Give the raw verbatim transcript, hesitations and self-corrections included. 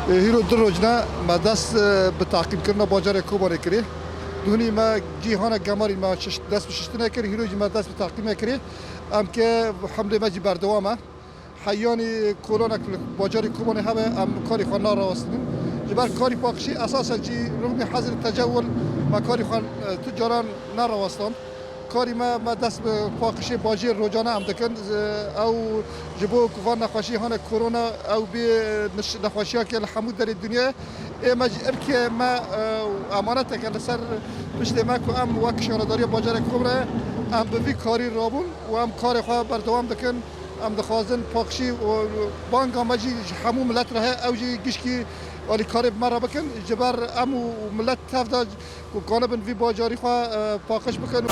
Hîro du roj ne me dest, e, bi taqîmkirina bajarê Kobanê kirî. Duhunî me cîhana gemarî me şiş-, dest bi şiştinê kir, hîro jî me dest bi taqîmê kirî. Em ke hemlê me jî berdewam e. Heyanî kolonek li bajarê Kobanê hebe em karê xwe narawestinin. Ji ber karî paqişî esasen jî rûnî hezir tecewil me karî xwe, e, tu caran nerawestan. Karî me, me dest bi paqişê bajêr rojane em dikin. Ew ji bo ku van nexweşî hane korona, ew bê niş-, nexweşiyeke li hemû derê dinyayê. Ê me jî irkê me, e, û emaneteke li ser piştê me ku em wek şaredariya bajarek Komre em bi vî karî rabûn û em karê xwe berdewam dikin. Em dixwazin paqişî û banga me jî ji hemû milet re heye, ew jî gişkî alîkarî bi me re bikin. Ji ber em û milet tev de ku kanibin vî bajarî xwe, e, paqij bikin.